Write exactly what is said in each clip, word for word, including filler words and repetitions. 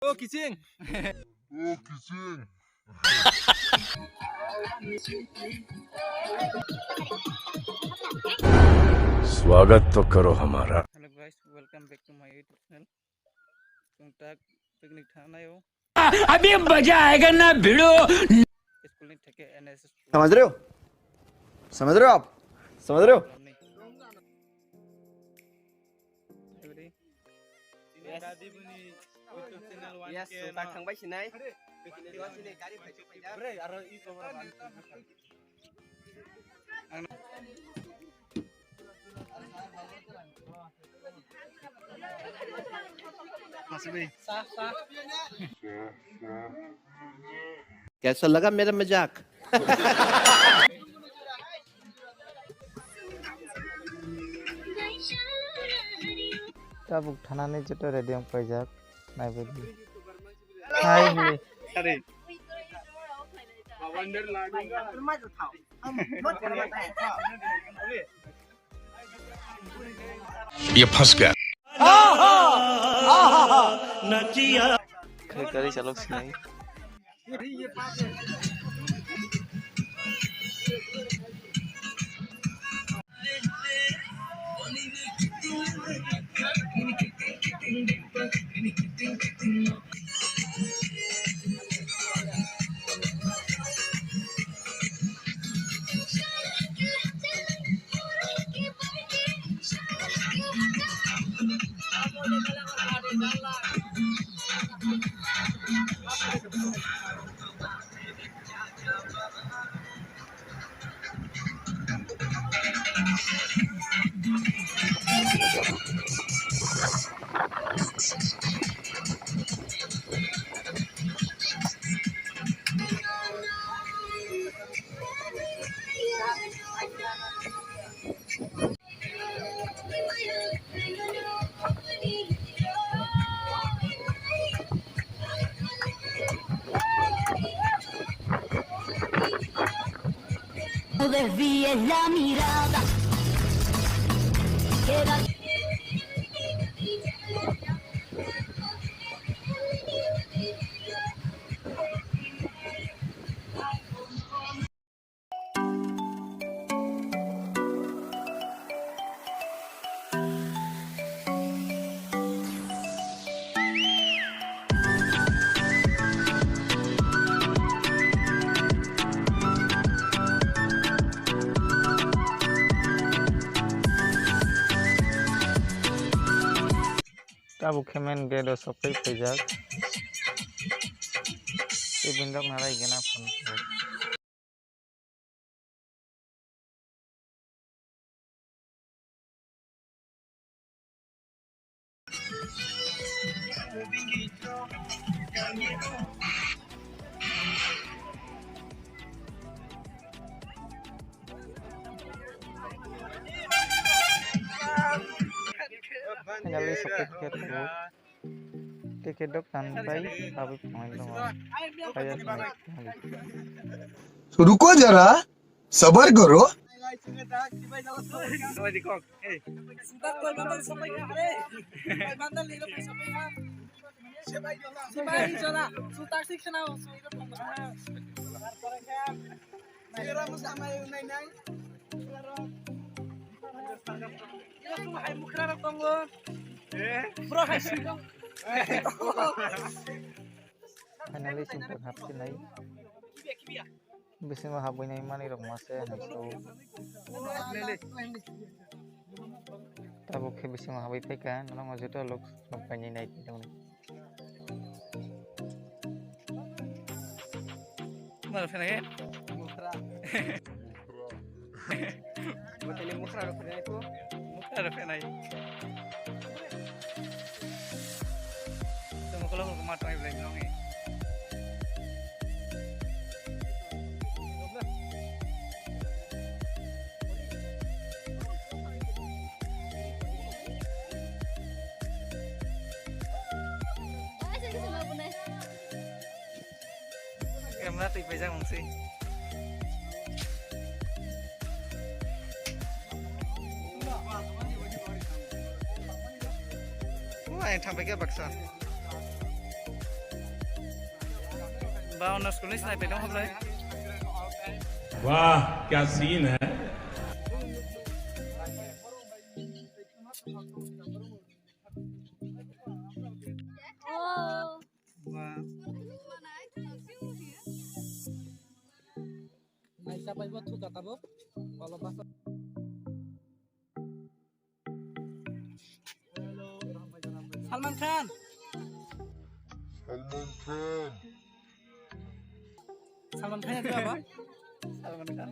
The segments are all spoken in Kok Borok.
O kiching. स्वागत तो करो हमारा। Hello guys, welcome back to my YouTube channel. Chwng tak picnic thangnai o. अभी मजा आएगा ना भिड़ो। School ni theke N S S program. समझ रहे हो? समझ रहे हो आप? समझ रहे हो? Yes. Yes, tak thangbai sinai. कैसा लगा मेरा मजाक? Tabuk thanani joto ready wng paijak, naibaidi. Hai hili. ये फंस गया। Khe gari chalok sinai. No desvíes la mirada. Queda Tabuk khe main gate o sokwi phaijak. Tei bini rok narai gana phone khe. Finally, sokwi khe tabuk. Ticket rok tan pai habwi tongwi tongo. Kaya tongwi. तो रुको जरा, सबर करो। Iro sung hai mukra rok tongo. Bro hai sung. Finally, sung pun hapsi nai. Bisingo habwi nai mani rok mase hai so. Tabuk khe bisingo habwi phaikha, norok joto lok nok painai nai tongni. Mano phenai? Mukra. Botele mukra ro phenai ko? Mukra ro phenai. Tamo kolo kolo ma try blai nongi. Camera twi paijak wngsi. Wah, yang sampai ke baksa. Honor school ni sinai pedong hablai. Wah, kya scene hai. Wah. Naisa pai bo thuka tabuk. Bolo basa. Salman Khan. Salman Khan. Salman Khan itu apa? Salman Khan.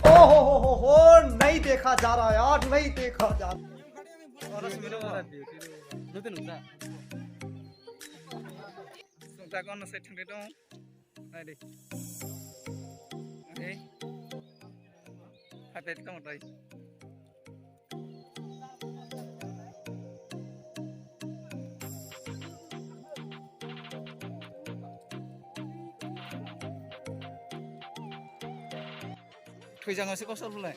ओ हो हो हो हो, नहीं देखा जा रहा यार, नहीं देखा जा रहा। Oro sumiro ora. Nutin nuta. Nuta kono side thangde dong. Nai de. Ei. Hatai tong tai. Thwijang se kosol bole.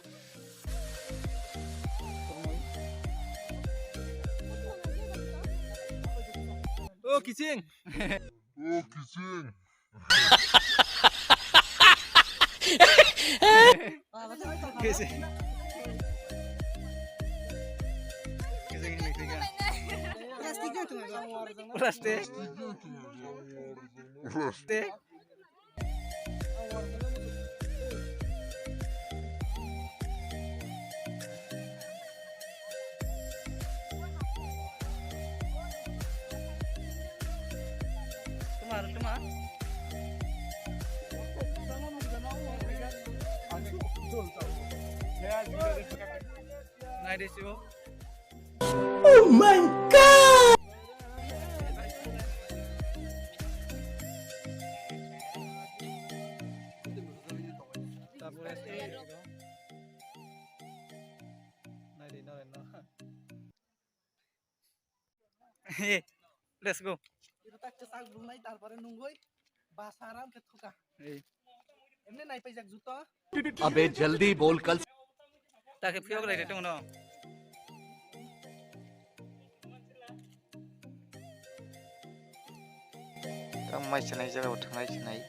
O kiching. O kiching. Kiching. Kiching ini tiga. Plastik. Plastik. Tuma, tuma. Nai de sibo. Oh my God! Tapore nai de, nai de, no. Let's go. Ito tak chesak bungnai, tarpore nungoi. Basaram ke thuka. Ei. Emne nai paijak juto. अबे जल्दी बोल, कल। Take phiyok lai tong no. Tang mai chenai jaga bo thangnai chenai.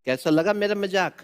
कैसा लगा मेरा मजाक?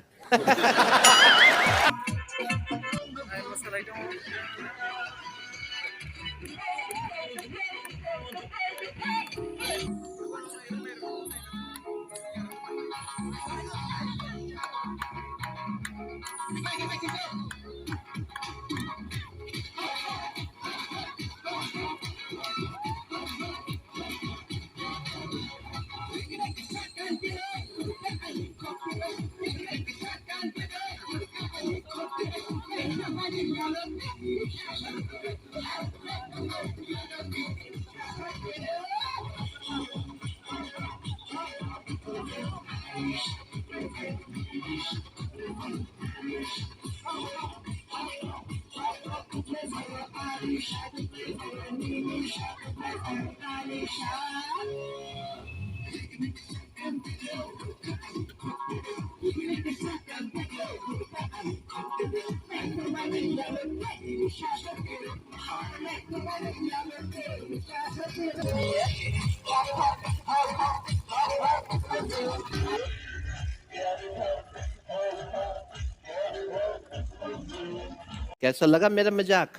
कैसा लगा मेरा मजाक?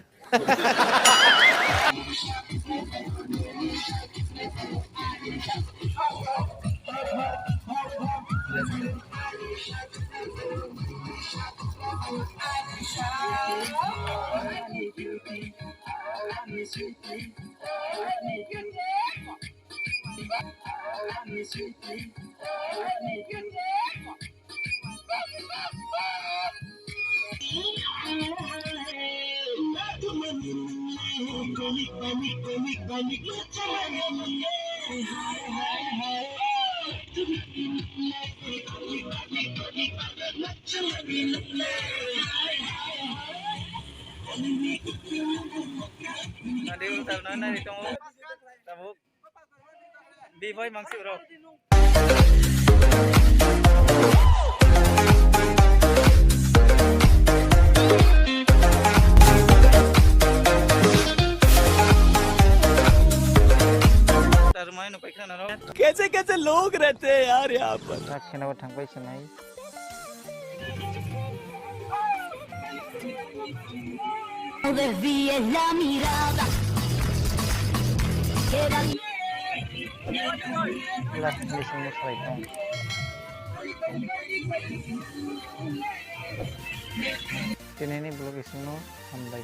Nadi utal nana di tongo. Tabuk. Di boy mangsi bro. Tarumai no paikha naro. कैसे कैसे लोग रहते हैं यार यहाँ पर। Sak kheno thangbai sinai. Desvíes la mirada. Era Last bising ni salai tong. Tinini vlog isingno hambai.